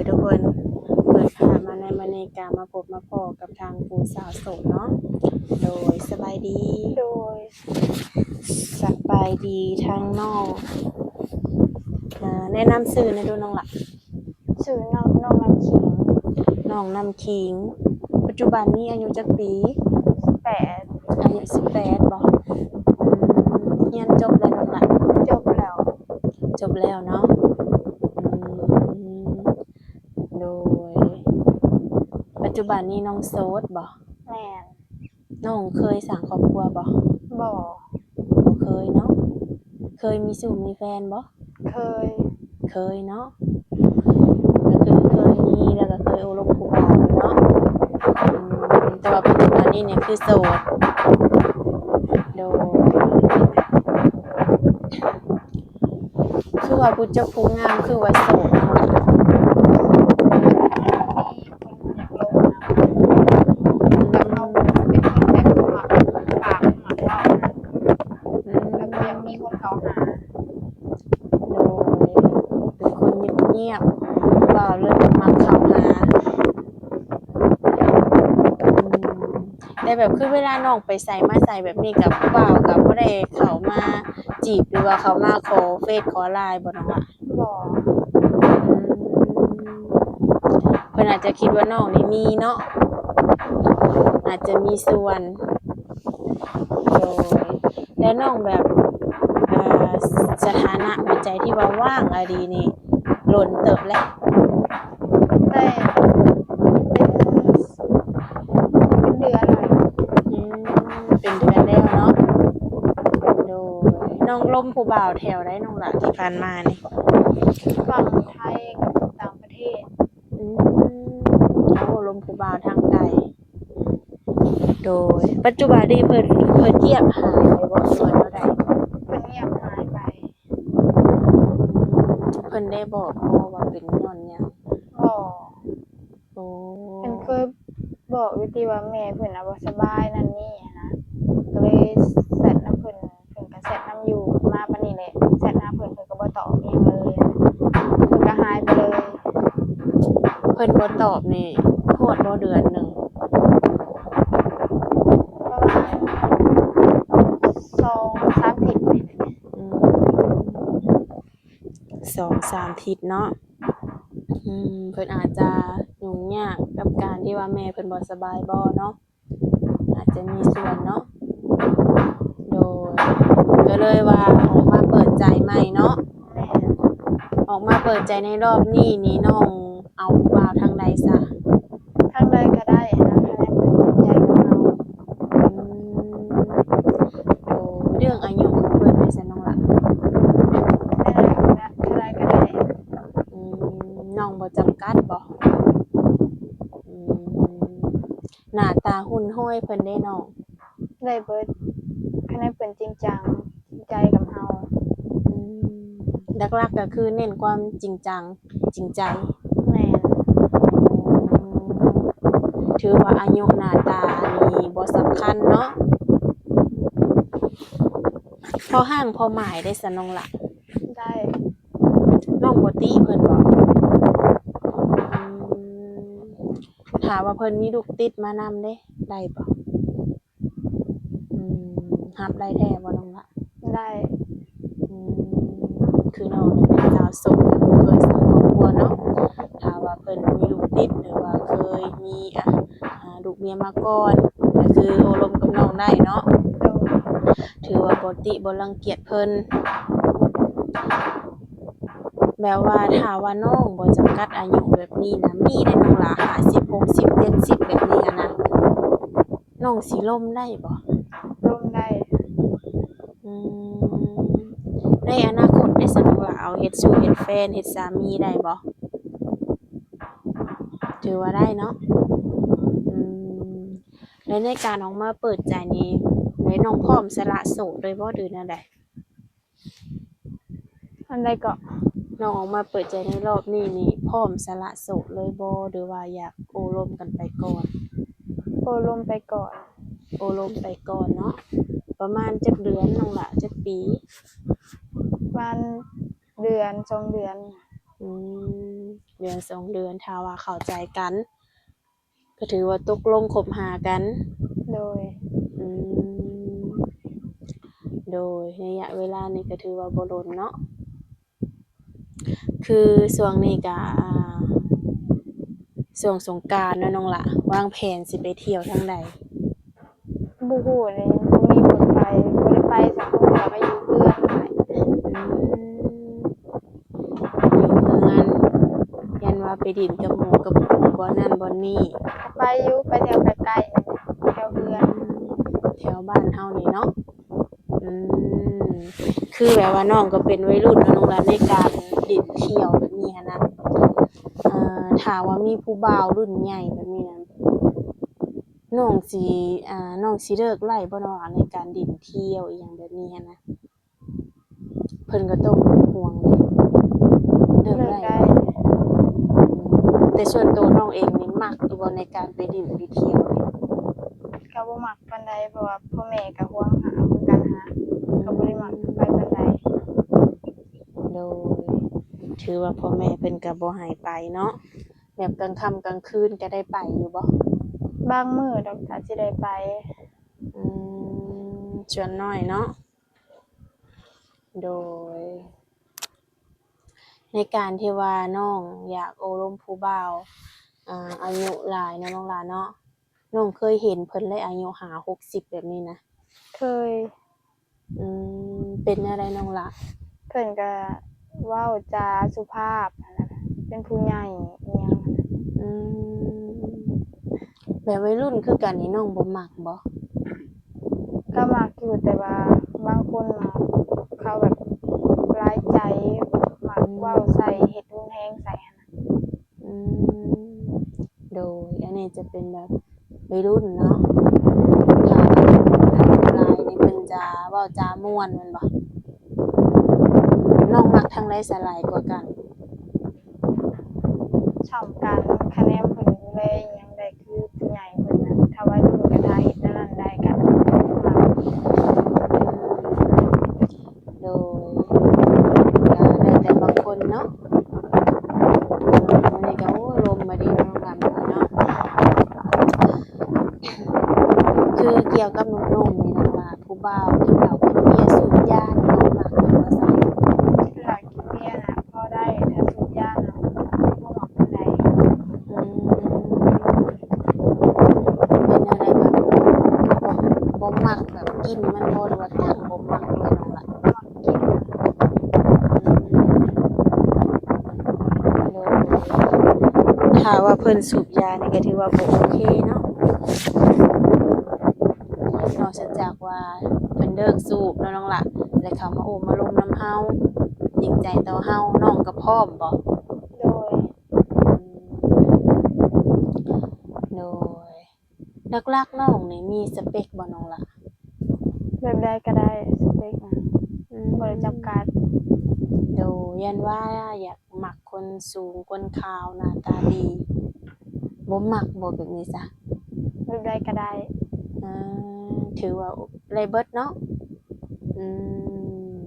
ທຸກຄົນ ເປີດພາບມາໃນມື້ນີ້ກະມາພົບມາພໍ້ກັບທາງຜູ້ສາວໂສດເນາະ. ໂດຍ ສະບາຍດີ. ໂດຍ ສະບາຍດີທາງນ້ອງ. ເອີ ແນະນຳຊື່ແດ່ດູນ້ອງຫຼ້າ. ຊື່ນ້ອງ ນ້ອງນ້ຳຂີງ. ນ້ອງນ້ຳຂີງ ປັດຈຸບັນນີ້ອາຍຸຈັກປີ? ສິບແປດ. ອາຍຸສິບແປດບໍ? ອືມ ຮຽນຈົບແລ້ວນ້ອງຫຼ້າ? ຈົບແລ້ວ. ຈົບແລ້ວເນາະ. ອືມ ໂດຍ ປັດຈຸບັນນີ້ນ້ອງໂສດບໍ? ແມ່ນ. ນ້ອງເຄີຍສ້າງຄອບຄົວບໍ່? ບໍ່. ບໍ່ເຄີຍເນາະ. ເຄີຍມີຊູ້ມີແຟນບໍ່? ເຄີຍ. ເຄີຍເນາະ. ກໍຄືເຄີຍມີ ແລ້ວກໍເຄີຍໂອ້ລົມຜູ້ບ່າວເນາະ. ອືມ ແຕ່ວ່າປັດຈຸບັນນີ້ນີ້ຄືໂສດ. ໂດຍ. ຄືວ່າຜູ້ຈົບຜູ້ງາມ ຄືວ່າໂສດເນາະ. ຢາກລົມນຳ ແບບເຮົາເປັນຄົນແບບມັກປາກມັກເວົ້ານະ. ອືມ ແລ້ວກໍຢາກມີຄົນເຂົ້າຫາ. ໂດຍ ເປັນຄົນງຽບໆ ເວົ້າແລ້ວມັກເຂົ້າຫາ. ອືມ ແຕ່ແບບຄືເວລານ້ອງໄປໃສມາໃສແບບນີ້ ກັບຜູ້ບ່າວກໍບໍ່ໄດ້ເຂົ້າມາຈີບ ຫຼືວ່າເຂົ້າມາຂໍເຟສຂໍໄລນ໌ບໍ່ນ້ອງລະ? ບໍ່. ອືມ ເພິ່ນອາດຈະຄິດວ່ານ້ອງນີ້ມີເນາະ ອາດຈະມີສ່ວນ. ໂດຍ ແລ້ວນ້ອງແບບ ເອີ ສະຖານະຫົວໃຈທີ່ວ່າວ່າງອີ່ຫຼີນີ້ ດົນເຕີບແລ້ວ? ໄດ້ເປັນ ເປັນເດືອນແລ້ວ. ອືມ ເປັນເດືອນແລ້ວເນາະ. ໂດຍ ນ້ອງລົມຜູ້ບ່າວແຖວໃດນ້ອງຫຼ້າ ທີ່ຜ່ານມານີ້? ຝັ່ງໄທກັບຕ່າງປະເທດ. ອືມ ໂອ້ ລົມຜູ້ບ່າວທາງໄກ. ໂດຍ ປັດຈຸບັນນີ້ເພິ່ນ ເພິ່ນງຽບຫາຍໄປບໍ່ ຫຼືວ່າແນວໃດ? ເພິ່ນງຽບຫາຍໄປ. ເພິ່ນໄດ້ບອກບໍ່ວ່າເປັນຍ້ອນຫຍັງ? ບໍ່. ໂອ້ ເພິ່ນເຄີຍບອກຢູ່ຕິວ່າແມ່ເພິ່ນນະບໍ່ສະບາຍນັ້ນນີ້ຫັ້ນນະ ກໍເລີຍແຊັດນຳເພິ່ນ ເພິ່ນກໍແຊັດນຳຢູ່ ມາປານນີ້ແຫຼະ ແຊັດຫາເພິ່ນ ເພິ່ນກໍບໍ່ຕອບຫຍັງເລີຍ ເພິ່ນກໍຫາຍໄປເລີຍ. ເພິ່ນບໍ່ຕອບນີ້ຮອດບໍ່ເດືອນໜຶ່ງ? ປະມານສອງສາມທິດນີ້ແຫຼະ. ອືມ ສອງສາມທິດເນາະ. ອືມ ເພິ່ນອາດຈະຫຍຸ້ງຍາກກັບການທີ່ວ່າແມ່ເພິ່ນບໍ່ສະບາຍບໍ່ເນາະ ອາດຈະມີສ່ວນເນາະ. ໂດຍ ກໍເລີຍວ່າອອກມາເປີດໃຈໃໝ່ເນາະ. ແມ່ນ. ອອກມາເປີດໃຈໃນລອບນີ້ນີ້ ນ້ອງເອົາຜູ້ບ່າວທາງໃດຊະ? ທາງໃດກໍໄດ້ນະ ຄັນໃຫ້ເພິ່ນຈິງໃຈກັບເຮົາ. ອືມ ໂດຍ ເລື່ອງອາຍຸຂອງເພິ່ນເດຊະນ້ອງຫຼ້າ? ເທົ່າໃດກໍໄດ້. ອືມ ນ້ອງບໍ່ຈຳກັດບໍ? ອືມ ໜ້າຕາຮຸ່ນຮວຍເພິ່ນເດນ້ອງ? ໄດ້ເບິດ ຄັນໃຫ້ເພິ່ນຈິງຈັງຈິງໃຈກັບເຮົາ. ອືມ ຫຼັກໆກໍຄືເນັ້ນຄວາມຈິງຈັງຈິງໃຈ. ແມ່ນ. ອືມ ຖືວ່າອາຍຸໜ້າຕານີ້ບໍ່ສຳຄັນເນາະ ພໍຮ່າງພໍໝາຍເດຊະນ້ອງຫຼ້າ? ໄດ້. ນ້ອງບໍ່ຕິເພິ່ນບໍ? ອືມ ຖ້າວ່າເພິ່ນມີລູກຕິດມານຳເດ ໄດ້ບໍ? ອືມ ຮັບໄດ້ແທ້ບໍ່ນ້ອງລະ? ໄດ້. ອືມ ຄືນ້ອງນີ້ເປັນສາວໂສດ ຍັງບໍ່ເຄີຍສ້າງຄອບຄົວເນາະ. ຖ້າວ່າເພິ່ນມີລູກຕິດ ຫຼືວ່າເຄີຍມີ ອາ ອາ ລູກເມຍມາກ່ອນ ກໍຄືໂອ້ລົມກັບນ້ອງໄດ້ເນາະ. ໂດຍ. ຖືວ່າບໍ່ຕິບໍ່ລັງກຽດເພິ່ນ. ແບບວ່າຖ້າວ່ານ້ອງບໍ່ຈຳກັດອາຍຸແບບນີ້ນະ ມີໄດ໋ນ້ອງຫຼ້າ ຫ້າສິບ ຫົກສິບ ເຈັດສິບ ແບບນີ້ຫັ້ນນະ ນ້ອງຊິລົມໄດ້ບໍ່? ລົມໄດ້. ອືມ ໃນອະນາຄົດເດຊະ ນ້ອງຫຼ້າເອົາເຮັດຊູ້ເຮັດແຟນເຮັດສາມີໄດ້ບໍ່? ຖືວ່າໄດ້ເນາະ. ອືມ ແລະໃນການອອກມາເປີດໃຈນີ້ ແລະນ້ອງພ້ອມສະຫຼະໂສດເລີຍບໍ່ ຫຼືແນວໃດ? ອັນໃດເກາະ? ນ້ອງອອກມາເປີດໃຈໃນລອບນີ້ນີ້ ພ້ອມສະຫຼະໂສດເລີຍບໍ່ ຫຼືວ່າຢາກໂອ້ລົມກັນໄປກ່ອນ? ໂອ້ລົມໄປກ່ອນ. ໂອ້ລົມໄປກ່ອນເນາະ. ປະມານຈັກເດືອນນ້ອງຫຼ້າ ຈັກປີ? ປະມານເດືອນ ສອງເດືອນ. ອືມ ເດືອນສອງເດືອນ ຖ້າວ່າເຂົ້າໃຈກັນ ກໍຖືວ່າຕົກລົງຄົບຫາກັນ. ໂດຍ. ອືມ ໂດຍ ໄລຍະເວລານີ້ກໍຖືວ່າບໍ່ດົນເນາະ. ຄືຊ່ວງນີ້ກະ ອ່າ ຊ່ວງສົງການເນາະນ້ອງຫຼ້າ ວາງແຜນຊິໄປທ່ຽວທາງໃດ? ບໍ່ຮູ້ເລີຍ ບໍ່ມີບ່ອນໄປ ບໍ່ໄດ້ໄປໃສ ສ່ວນຫຼາຍກໍຢູ່ເຮືອນ. ອືມ ຢູ່ເຮືອນ ຢ້ານວ່າໄປຫຼິ້ນກັບໝູ່ກັບກຸ່ມບ່ອນນັ້ນບ່ອນນີ້. ກໍໄປຢູ່ ໄປທ່ຽວໃກ້ໆ ແຖວເຮືອນ ແຖວບ້ານເຮົານີ້ເນາະ. ອືມ ຄືແບບວ່ານ້ອງກໍເປັນໄວລຸ້ນເນາະນ້ອງຫຼ້າ ໃນການຫຼິ້ນທ່ຽວແບບນີ້ຫັ້ນນະ ເອີ ຖ້າວ່າມີຜູ້ບ່າວລຸ້ນໃຫຍ່ແບບນີ້ນະ ນ້ອງຊິ ອ່າ ນ້ອງຊິເລີກໄດ້ບໍ່ນ້ອງ ໃນການຫຼິ້ນທ່ຽວອີ່ຫຍັງແບບນີ້ຫັ້ນນະ? ເພິ່ນກໍຕ້ອງຫວງເດ້ ເລີກໄດ້. ເລີກໄດ້. ແຕ່ສ່ວນໂຕນ້ອງເອງນີ້ມັກຢູ່ບໍ່ ໃນການໄປຫຼິ້ນໄປທ່ຽວ? ກໍບໍ່ມັກປານໃດ ເພາະວ່າພໍ່ແມ່ກໍຫວງຫາຄືກັນຫັ້ນນະ ກໍບໍ່ໄດ້ມັກໄປປານໃດ. ໂດຍ ຖືວ່າພໍ່ແມ່ເພິ່ນກໍບໍ່ໃຫ້ໄປເນາະ. ແບບກາງຄ່ຳກາງຄືນກໍໄດ້ໄປຢູ່ບໍ່? ບາງມື້ດອກ ອາດຊິໄດ້ໄປ. ອືມ ສ່ວນໜ້ອຍເນາະ. ໂດຍ ໃນການທີ່ວ່ານ້ອງຢາກໂອ້ລົມຜູ້ບ່າວ ອາ ອາຍຸຫຼາຍເນາະນ້ອງຫຼ້າເນາະ ນ້ອງເຄີຍເຫັນເພິ່ນແລ້ວອາຍຸຫ້າຫົກສິບແບບນີ້ນະ? ເຄີຍ. ອືມ ເປັນແນວໃດນ້ອງຫຼ້າ? ເພິ່ນກໍເວົ້າຈາສຸພາບຫັ້ນນະ ເປັນຜູ້ໃຫຍ່ອີ່ຫຍັງຫັ້ນນະ. ອືມ ແບບໄວລຸ້ນຄືກັນນີ້ນ້ອງບໍ່ມັກບໍ່? ກໍມັກຢູ່ ແຕ່ວ່າບາງຄົນມັກ ເຂົາແບບຫຼາຍໃຈ ມັກເວົ້າໃສ່ ເຮັດຮຸນແຮງໃສ່ຫັ້ນນະ. ອືມ ໂດຍ ອັນນີ້ຈະເປັນແບບໄວລຸ້ນເນາະ ຖ້າອາຍຸຫຼາຍນີ້ເພິ່ນຈະເວົ້າຈາມ່ວນແມ່ນບໍ່? ນ້ອງມັກທາງໃດສະຫຼາຍກວ່າກັນ? ສ່ຳກັນ ຄະແນນເພິ່ນດູແລອີ່ຫຍັງໄດ້ຄືຜູ້ໃຫຍ່ເພິ່ນນະ ຖ້າໄວລຸ້ນກໍຖ້າເຮັດແນວນັ້ນໄດ້ກໍມັກ. ໂດຍ ກໍແລ້ວແຕ່ບາງຄົນເນາະ. ມື້ນີ້ກໍ ໂອ້ຍ ລົມມາດີເນາະ ນ້ອງຫຼ້າເນາະ. ຄືກ່ຽວກັບໜຸ່ມໆນີ້ນ້ອງຫຼ້າ ຜູ້ບ່າວກິນເຫຼົ້າກິນເບຍສູບຢານີ້ນ້ອງມັກຢູ່ບໍ່? ກິນເຫຼົ້າກິນເບຍນະພໍໄດ້ ແຕ່ສູບຢານະບໍ່ມັກປານໃດ. ອືມ ເປັນແນວໃດ ແບບບໍ່ ບໍ່ມັກແບບກິ່ນມັນບໍ່ ຫຼືວ່າຕັ້ງບໍ່ມັກເລີຍນ້ອງຫຼ້າ? ບໍ່ມັກກິ່ນ. ໂດຍ ຖ້າວ່າເພິ່ນສູບຢານີ້ກໍຖືວ່າບໍ່ໂອເຄເນາະ. ນອກເສຍຈາກວ່າເພິ່ນເລີກສູບເນາະນ້ອງຫຼ້າ ແລ້ວເຂົ້າມາໂອ້ມາລົມນຳເຮົາ ຈິງໃຈຕໍ່ເຮົາ ນ້ອງກໍພ້ອມບໍ່? ໂດຍ. ອືມ ໂດຍ ຫຼັກໆນ້ອງນີ້ມີສະເປັກບໍ່ນ້ອງຫຼ້າ? ແບບໃດກໍໄດ້ ສະເປັກນະ ອືມ ບໍ່ໄດ້ຈຳກັດ. ໂດຍ ຢ້ານວ່າຢາກມັກຄົນສູງ ຄົນຂາວ ໜ້າຕາດີ ບໍ່ມັກບໍ່ແບບນີ້ຊະ? ແບບໃດກໍໄດ້. ອ່າ ຖືວ່າໄດ້ເບິດເນາະ. ອືມ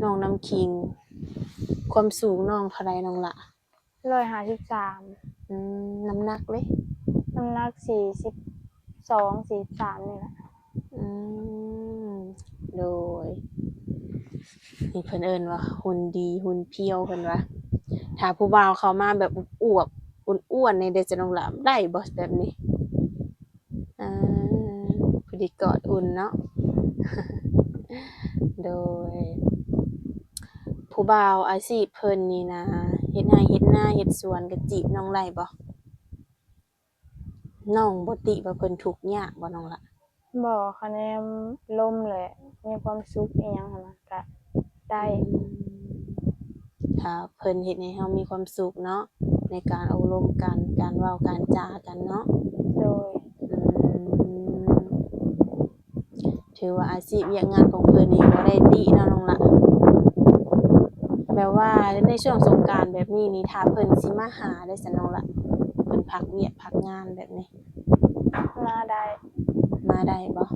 ນ້ອງນ້ຳຄິງ ຄວາມສູງນ້ອງເທົ່າໃດນ້ອງຫຼ້າ? ຮ້ອຍຫ້າສິບສາມ. ອືມ ນ້ຳໜັກເດ? ນ້ຳໜັກສີ່ສິບສອງ ສີ່ສິບສາມນີ້ແຫຼະ. ອືມ ໂດຍ ນີ້ເພິ່ນເອີ້ນວ່າຫຸ່ນດີຫຸ່ນພຽວ ເພິ່ນວ່າ ຖ້າຜູ້ບ່າວເຂົ້າມາແບບອວບໆ ອ້ວນໆ ນີ້ເດ ຈະນ້ອງຫຼ້າ ໄດ້ບໍ່ແບບນີ້? ອ່າ ພໍດີກອດອຸ່ນເນາະ. ໂດຍ ຜູ້ບ່າວອາຊີບເພິ່ນນີ້ນະ ເຮັດໄຮ່ເຮັດນາເຮັດສວນ ກະຈີບນ້ອງໄດ້ບໍ່? ນ້ອງບໍ່ຕິວ່າເພິ່ນທຸກຍາກບໍ່ນ້ອງລະ? ບໍ່ ຄະແນນລົມແຫຼະ ມີຄວາມສຸກອີ່ຫຍັງຫັ້ນນະ ກະໄດ້. ອືມ ຖ້າເພິ່ນເຮັດໃຫ້ເຮົາມີຄວາມສຸກເນາະ ໃນການໂອ້ລົມກັນ ການເວົ້າການຈາກັນເນາະ. ໂດຍ. ອືມ ຖືວ່າອາຊີບວຽກງານຂອງເພິ່ນນີ້ບໍ່ໄດ້ຕິເນາະນ້ອງລະ ແບບວ່າໃນຊ່ວງສົງການແບບນີ້ນີ້ ຖ້າເພິ່ນຊິມາຫາໄດ້ຊັ້ນນ້ອງລະ ເພິ່ນພັກວຽກພັກງານແບບນີ້ ມາໄດ້. ມາໄດ້ບໍ່?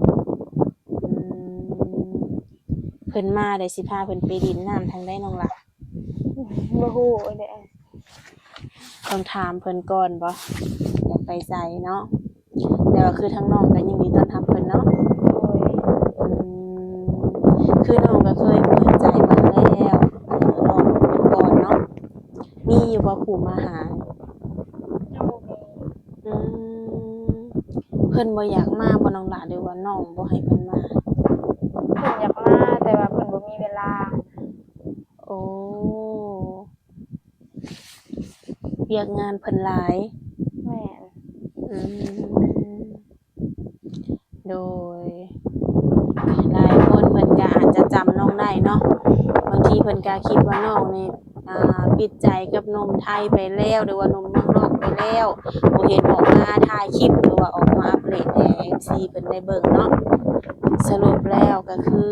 ອືມ ເພິ່ນມາໄດ້ ຊິພາເພິ່ນໄປຫຼິ້ນນ້ຳທາງໃດນ້ອງລະ? ບໍ່ຮູ້ເດ້. ຕ້ອງຖາມເພິ່ນກ່ອນບໍ່ ຢາກໄປໃສເນາະ? ແຕ່ວ່າຄືທາງນ້ອງກໍຍິນດີຕ້ອນຮັບເພິ່ນເນາະ. ໂດຍ. ອືມ ຄືນ້ອງກໍເຄີຍເປີດໃຈມາແລ້ວ ລອງເພິ່ນກ່ອນເນາະ. ມີຢູ່ບໍ່ຜູ້ມາຫາ? ຍັງບໍ່ມີ. ອືມ ເພິ່ນບໍ່ຢາກມາບໍ່ນ້ອງຫຼ້າ ຫຼືວ່ານ້ອງບໍ່ໃຫ້ເພິ່ນມາ? ເພິ່ນຢາກມາ ແຕ່ວ່າເພິ່ນບໍ່ມີເວລາ. ໂອ້ ວຽກງານເພິ່ນຫຼາຍ. ແມ່ນ. ອືມ ໂດຍ. ຫຼາຍຄົນເພິ່ນກໍອາດຈະຈຳນ້ອງໄດ້ເນາະ, ບາງທີເພິ່ນກໍຄິດວ່ານ້ອງນີ້ ອ່າ ປິດໃຈກັບໜຸ່ມໄທໄປແລ້ວ ຫຼືວ່າໜຸ່ມເມືອງນອກໄປແລ້ວ, ບໍ່ເຫັນອອກມາຖ່າຍຄລິບ ຫຼືວ່າອອກມາອັບເດດໃຫ້ເອັຟຊີເພິ່ນໄດ້ເບິ່ງເນາະ. ສະຫຼຸບແລ້ວກໍຄື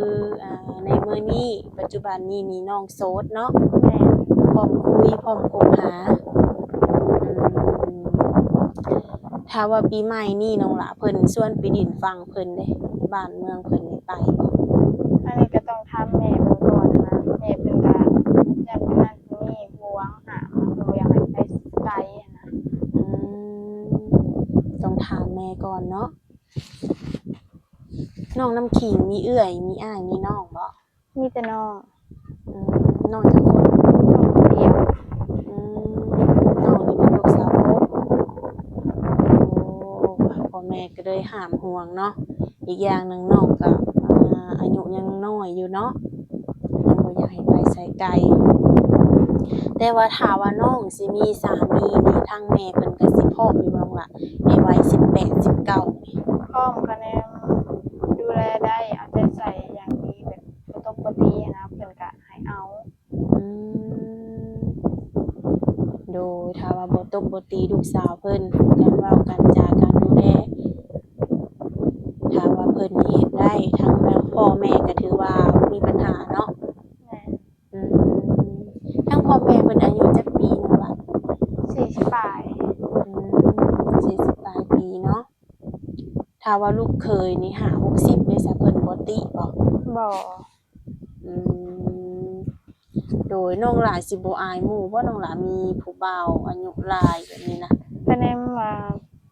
ອ່າ ໃນມື້ນີ້ ປັດຈຸບັນນີ້ນີ້ນ້ອງໂສດເນາະ? ແມ່ນ. ພ້ອມຄຸຍ ພ້ອມຄົບຫາ. ອືມ ຖ້າວ່າປີໃໝ່ນີ້ນ້ອງຫຼ້າເພິ່ນຊວນໄປດິນຝັ່ງເພິ່ນເດ້ ບ້ານເມືອງເພິ່ນນີ້ໄປບໍ່? ອັນນີ້ກໍຕ້ອງຖາມແມ່ເບິ່ງກ່ອນນະ, ແມ່ເພິ່ນກໍຢ້ານເພິ່ນນັ້ນເພິ່ນນີ້ຫວງຫາມ ເພິ່ນບໍ່ຢາກໃຫ້ໄປໄກນະ. ອືມ ຕ້ອງຖາມແມ່ກ່ອນເນາະ. ນ້ອງນ້ຳຂິງມີເອື້ອຍ ມີອ້າຍ ມີນ້ອງບໍ່? ມີແຕ່ນ້ອງ. ອືມ ນ້ອງຈັກຄົນ? ນ້ອງຄົນດຽວ. ອືມ ນ້ອງນີ້ເປັນລູກສາວຄົນ. ໂອ້ ພໍ່ແມ່ກໍເລີຍຫ້າມຫ່ວງເນາະ, ອີກຢ່າງໜຶ່ງນ້ອງກໍ ອ່າ ອາຍຸຍັງນ້ອຍຢູ່ເນາະ, ຍັງບໍ່ຢາກໃຫ້ໄປໃສໄກ. ແຕ່ວ່າຖ້າວ່ານ້ອງຊິມີສາມີນີ້ ທາງແມ່ເພິ່ນກໍຊິພ້ອມຢູ່ບໍ່ນ້ອງຫຼ້າ ໃນໄວສິບແປດ ສິບເກົ້ານີ້? ພ້ອມ ຄະແນນດູແລໄດ້ ເອົາໃຈໃສ່ຢ່າງດີ ແບບບໍ່ຕົບບໍ່ຕີນະ ເພິ່ນກະໃຫ້ເອົາ. ອືມ ໂດຍ. ຖ້າວ່າບໍ່ຕົບບໍ່ຕີລູກສາວເພິ່ນ ການເວົ້າການຈາ ການດູແລ ຖ້າວ່າເພິ່ນເຮັດໄດ້ ທາງແມ່ ພໍ່ແມ່ກໍຖືວ່າບໍ່ມີບັນຫາເນາະ. ແມ່ນ. ອືມ ທາງພໍ່ແມ່ເພິ່ນອາຍຸຈັກປີນ້ອງຫຼ້າ? ສີ່ສິບປາຍ. ອືມ ສີ່ສິບປາຍປີເນາະ. ຖ້າວ່າລູກເຂີຍນີ້ຫ້າຫົກສິບເດ ສະເພິ່ນບໍ່ຕິບໍ່? ບໍ່. ອືມ ໂດຍ. ນ້ອງຫຼ້າຊິບໍ່ອາຍໝູ່ບໍ່ ນ້ອງຫຼ້າມີຜູ້ບ່າວອາຍຸຫຼາຍແບບນີ້ນະ? ຄະແນນວ່າ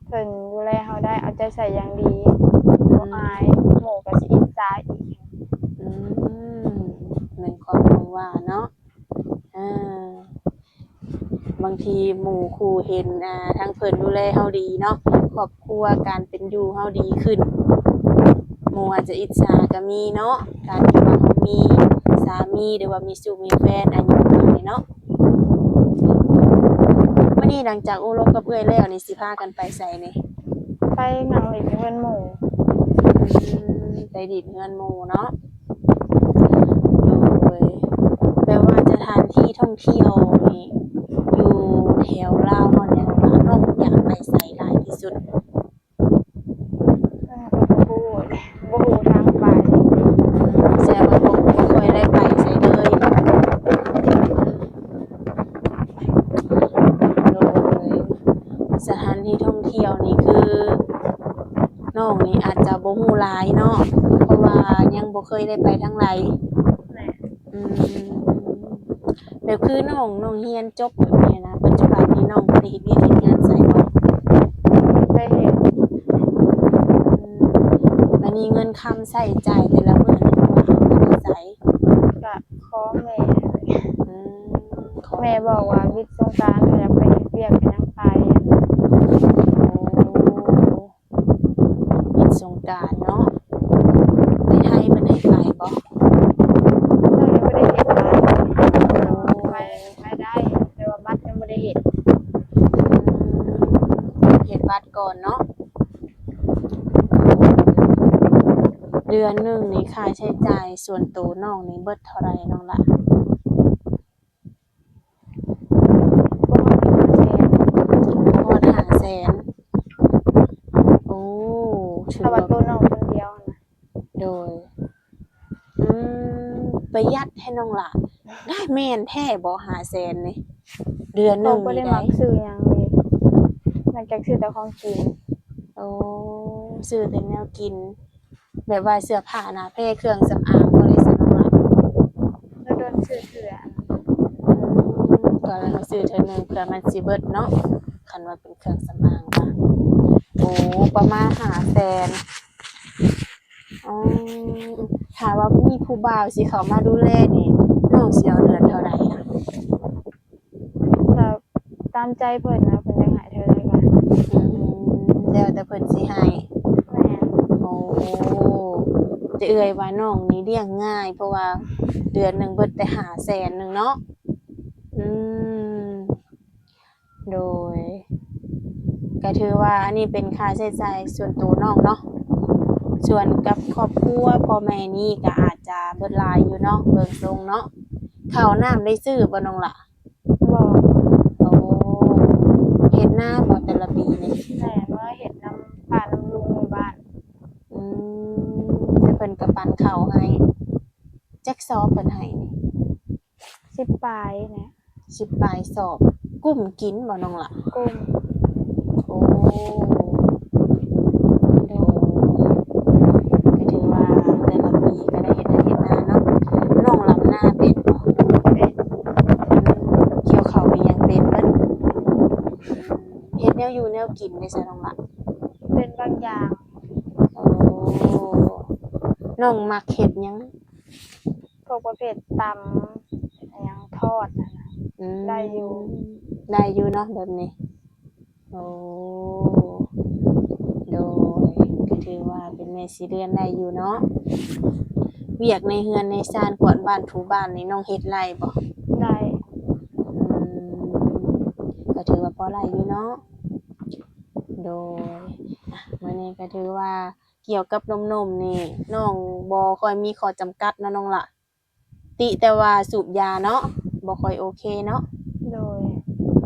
ເພິ່ນດູແລເຮົາໄດ້ ເອົາໃຈໃສ່ຢ່າງດີ ອືມ ບໍ່ອາຍ ໝູ່ກໍຊິອິດສາອີກ. ອືມ ແມ່ນຄວາມນ້ອງວ່າເນາະ. ເອີ ບາງທີໝູ່ຄູ່ເຫັນ ອ່າ ທາງເພິ່ນດູແລເຮົາດີເນາະ ຄອບຄົວການເປັນຢູ່ເຮົາດີຂຶ້ນ ໝູ່ອາດຈະອິດສາກໍມີເນາະ ການທີ່ວ່າເຮົາມີສາມີ ຫຼືວ່າມີຊູ້ມີແຟນອາຍຸຫຼາຍເນາະ. ມື້ນີ້ຫຼັງຈາກໂອ້ລົມກັບເອື້ອຍແລ້ວນີ້ ຊິພາກັນໄປໃສນີ້? ໄປນັ່ງຫຼິ້ນເຮືອນໝູ່. ອືມ ໄປຫຼິ້ນເຮືອນໝູ່ເນາະ. ໂດຍ. ແປວ່າສະຖານທີ່ທ່ອງທ່ຽວນີ້ ຢູ່ແຖວລາວເຮົານີ້ ນ້ອງຢາກໄປໃສຫຼາຍທີ່ສຸດ? ເອີ ບໍ່ຮູ້ເດ ບໍ່ຮູ້ທາງໄປ. ແສດງວ່າບໍ່ ບໍ່ຄ່ອຍໄດ້ໄປໃສເລີຍ. ໂດຍ. ສະຖານທີ່ທ່ອງທ່ຽວນີ້ຄື ນ້ອງນີ້ອາດຈະບໍ່ຮູ້ຫຼາຍເນາະ ເພາະວ່າຍັງບໍ່ເຄີຍໄດ້ໄປທາງໃດ. ແມ່ນ. ອືມ ແບບຄືນ້ອງ ນ້ອງຮຽນຈົບແບບນີ້ນະ ປັດຈຸບັນນີ້ນ້ອງບໍ່ໄດ້ເຮັດວຽກເຮັດງານໃສບໍ່? ໄດ້ເຮັດ. ອືມ ບາດນີ້ເງິນຄຳໃຊ້ຈ່າຍແຕ່ລະມື້ນີ້ນ້ອງເອົາມາແຕ່ໃສ? ກະຂໍແມ່. ອືມ ແມ່ບອກວ່າວິດສົງການ ຢາກໄປເຮັດວຽກ ກໍຍັງໄປ. ໂອ້ ເປັນສົງການເນາະ. ໃນໄທເພິ່ນໃຫ້ໄປບໍ່? ຍັງບໍ່ໄດ້ເຮັດບັດ. ໄປ ໄປໄດ້ ແຕ່ວ່າບັດຍັງບໍ່ໄດ້ເຮັດ. ອືມ ເຮັດບັດກ່ອນເນາະ. ເດືອນໜຶ່ງນີ້ຄ່າໃຊ້ຈ່າຍສ່ວນໂຕນ້ອງນີ້ເບິດເທົ່າໃດນ້ອງຫຼ້າ? ບໍ່ຮອດຫ້າແສນ. ບໍ່ຮອດຫ້າແສນ. ໂອ້ ຖືວ່າ ຖ້າວ່າໂຕນ້ອງຄົນດຽວນະ. ໂດຍ. ອືມ ປະຢັດແທ້ນ້ອງຫຼ້າ. ໄດ້ແມ່ນແທ້ບໍ່ ຫ້າແສນນີ້? ເດືອນໜຶ່ງນີ້ໄດ້. ບໍ່ໄດ້ມັກຊື້ຫຍັງເລີຍ ນອກຈາກຊື້ແຕ່ຂອງກິນ. ໂອ້ ຊື້ແຕ່ແນວກິນ. ແບບວ່າເສື້ອຜ້າໜ້າແພ ເຄື່ອງສຳອາງບໍ່ໄດ້ໃສ່ນ້ອງຫຼ້າ? ໂດນໆຊື້ເທື່ອ. ອືມ ກໍຊື້ເທື່ອໜຶ່ງເພື່ອມັນຊິເບິດເນາະ. ຄັນວ່າເປັນເຄື່ອງສຳອາງກະ ໂອ້ ປະມານຫ້າແສນ. ອໍ ຖ້າວ່າມີຜູ້ບ່າວຊິເຂົ້າມາດູແລນີ້ ນ້ອງຊິເອົາເດືອນເທົ່າໃດອະ? ກໍຕາມໃຈເພິ່ນນະ ເພິ່ນຢາກໃຫ້ເທົ່າໃດກໍ ອືມ ແລ້ວແຕ່ເພິ່ນຊິໃຫ້. ແມ່ນ. ໂອ້ ແຕ່ເອື້ອຍວ່ານ້ອງນີ້ລ້ຽງງ່າຍ ເພາະວ່າເດືອນໜຶ່ງເບິດແຕ່ຫ້າແສນໜຶ່ງເນາະ. ອືມ ໂດຍ ກໍຖືວ່າອັນນີ້ເປັນຄ່າໃຊ້ຈ່າຍສ່ວນໂຕນ້ອງເນາະ. ສ່ວນກັບຄອບຄົວພໍ່ແມ່ນີ້ກໍອາດຈະເບິດຫຼາຍຢູ່ເນາະ ເບິ່ງຊົງເນາະ. ເຂົ້ານ້ຳໄດ້ຊື້ບໍ່ນ້ອງຫຼ້າ? ບໍ່. ໂອ້ ເຮັດນາບໍ່ແຕ່ລະປີນີ້? ແມ່ນ ວ່າເຮັດນຳປ້ານຳລຸງຢູ່ບ້ານ. ອືມ ແຕ່ເພິ່ນກໍປັນເຂົ້າໃຫ້. ຈັກສອບເພິ່ນໃຫ້ນີ້? ສິບປາຍນີ້. ສິບປາຍສອບ. ກຸ້ມກິນບໍ່ນ້ອງຫຼ້າ? ກຸ້ມ. ໂອ້ ໂດຍ ກໍຖືວ່າແຕ່ລະປີກໍໄດ້ເຮັດໄຮ່ເຮັດນາເນາະ. ນ້ອງລຳນາເປັນບໍ່? ເປັນ. ອືມ ກ່ຽວເຂົ້າອີ່ຫຍັງເປັນເບິດ. ເຮັດແນວຢູ່ແນວກິນເດ້ຊະນ້ອງຫຼ້າ? ເປັນບາງຢ່າງ. ໂອ້ ນ້ອງມັກເຮັດຫຍັງ? ພວກປະເພດຕຳ ອີ່ຫຍັງທອດຫັ້ນນະ. ອືມ ໄດ້ຢູ່ ໄດ້ຢູ່ເນາະແບບນີ້. ໂອ້ ໂດຍ ກໍຖືວ່າເປັນແມ່ສີເດືອນໄດ້ຢູ່ເນາະ. ວຽກໃນເຮືອນໃນຊານ ກວາດບ້ານຖູບ້ານນີ້ ນ້ອງເຮັດໄດ້ບໍ່? ໄດ້. ອືມ ກໍຖືວ່າພໍໄດ້ຢູ່ເນາະ. ໂດຍ ອະ ມື້ນີ້ກໍຖືວ່າ ກ່ຽວກັບໜຸ່ມໆນີ້ ນ້ອງບໍ່ຄ່ອຍມີຂໍ້ຈຳກັດເນາະນ້ອງຫຼ້າ. ຕິແຕ່ວ່າສູບຢາເນາະ ບໍ່ຄ່ອຍໂອເຄເນາະ. ໂດຍ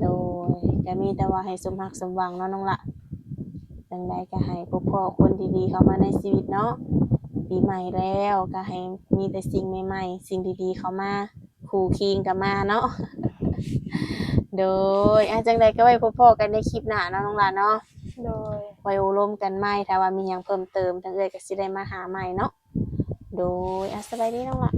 ໂດຍ ກໍມີແຕ່ວ່າໃຫ້ສົມຮັກສົມຫວັງເນາະນ້ອງຫຼ້າ. ຈັ່ງໃດກໍໃຫ້ພົບພໍ້ຄົນດີໆເຂົ້າມາໃນຊີວິດເນາະ. ປີໃໝ່ແລ້ວກໍໃຫ້ມີແຕ່ສິ່ງໃໝ່ໆ ສິ່ງດີໆເຂົ້າມາ ຄູ່ຄີງກັນມາເນາະ. ໂດຍ ອາ ຈັ່ງໃດກໍໄວ້ພົບພໍ້ກັນໃນຄລິບໜ້າເນາະນ້ອງຫຼ້າເນາະ. ໂດຍ ໄວ້ໂອ້ລົມກັນໃໝ່ ຖ້າວ່າມີຫຍັງເພີ່ມເຕີມ ທາງເອື້ອຍກໍຊິໄດ້ມາຫາໃໝ່ເນາະ. ໂດຍ ອາ ສະບາຍດີນ້ອງຫຼ້າ.